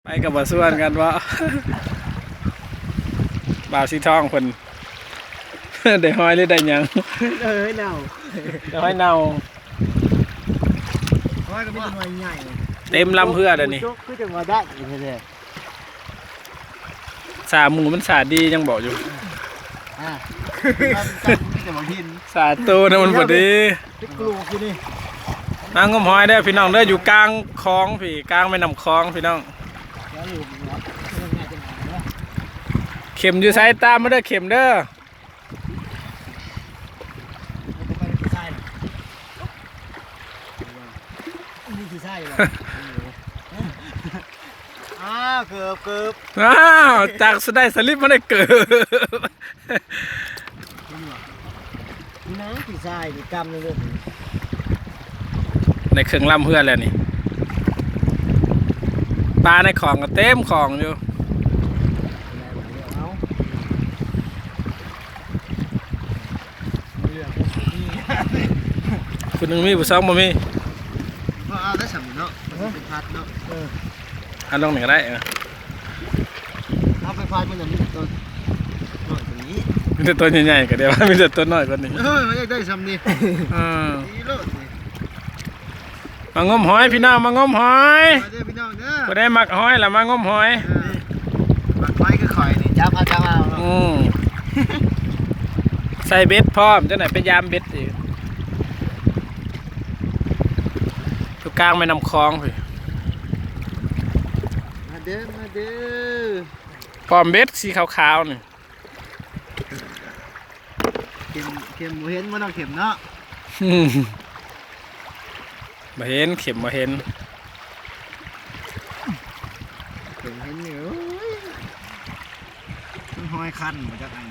ໄປກໍບໍ່ຊວນກັນເວາະ. ບ່າວສີທອງເພິ່ນ ໄດ້ຫອຍຫຼືໄດ້ຫຍັງ? ເອີ ເນົ່າ ໄດ້ຫອຍເນົ່າ. ຫອຍກໍມີແຕ່ໜ່ວຍໃຫຍ່ ເຕັມລຳເຮືອແລ້ວນີ້. ຄືຈັ່ງວ່າໄດ້ແທ້ໆ. ສາໝູ່ມັນສາດີ ຍັງບອກຢູ່. ອ່າ ມີແຕ່ໝາກຫີນ ສາໂຕນະມັນບໍ່ດີ. ໄປກລູກຢູ່ນີ້. ມາງົມຫອຍເດີພີ່ນ້ອງເດີ ຢູ່ກາງຂອງພີ້ ກາງແມ່ນ້ຳຂອງພີ່ນ້ອງ. ເຂັມຢູ່ໃສ? ຕາມມາເດີ ເຂັມເດີ. ອ້າວ ເກີບ ເກີບ ອ້າວ ຈາກສະໄດສະລິບມາໄດ້ເກີບ. ນີ້ນະ ພີ່ຊາຍນີ້ກຳເລີຍ ໄດ້ເຄິ່ງລຳເຮືອແລ້ວນີ້. ປາໃນຂອງກໍເຕັມຂອງຢູ່. ເອົາ ຜູ້ໜຶ່ງມີ ຜູ້ສອງບໍ່ມີ. ເອົາໄດ້ສ່ຳນີ້ເນາະ ເອີ ໄປພັດເນາະ. ເອີ ເອົາລົງນີ້ກໍໄດ້. ເອີ ເອົາໄປພັດມັນຈະມີແຕ່ໂຕນ້ອຍກວ່ານີ້ ມີແຕ່ໂຕໃຫຍ່ໆ ກໍໄດ້ວ່າມີແຕ່ໂຕນ້ອຍກວ່ານີ້. ເອີ ມັນຢາກໄດ້ສ່ຳນີ້. ເອີ ດີໂລດນີ້. ມາງົມຫອຍພີ່ນ້ອງ ມາງົມຫອຍ. ມາເດີພີ່ນ້ອງເດີ ຜູ້ໃດມັກຫອຍລະມາງົມຫອຍ. ເອີ ມັກຫອຍຄືຂ້ອຍນີ້ ຈັບເອົາ ຈັບເອົາ. ອືມ ໃສ່ເບັດພ້ອມ ຈັ່ງໃດໄປຢາມເບັດອີກ ຢູ່ກາງແມ່ນ້ຳຂອງພີ້. ມາເດີ ມາເດີ ປ້ອມເບັດສີຂາວໆນີ້. ເຂັມ ເຂັມບໍ່ເຫັນບໍ່ເນາະ ເຂັມເນາະ. ບໍ່ເຫັນ ເຂັມບໍ່ເຫັນ. ເຂັມເຫັນຢູ່. ໂອ້ຍ ມັນຫອຍຄັນບໍ່ຈັກອັນ.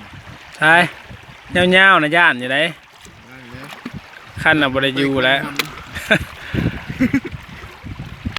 ໃຊ່ ຍາວໆນະ ຢ້ານຢູ່ໃດ. ຢ້ານເລີຍ ຄັນນະບໍ່ໄດ້ຢູ່ແລ້ວ.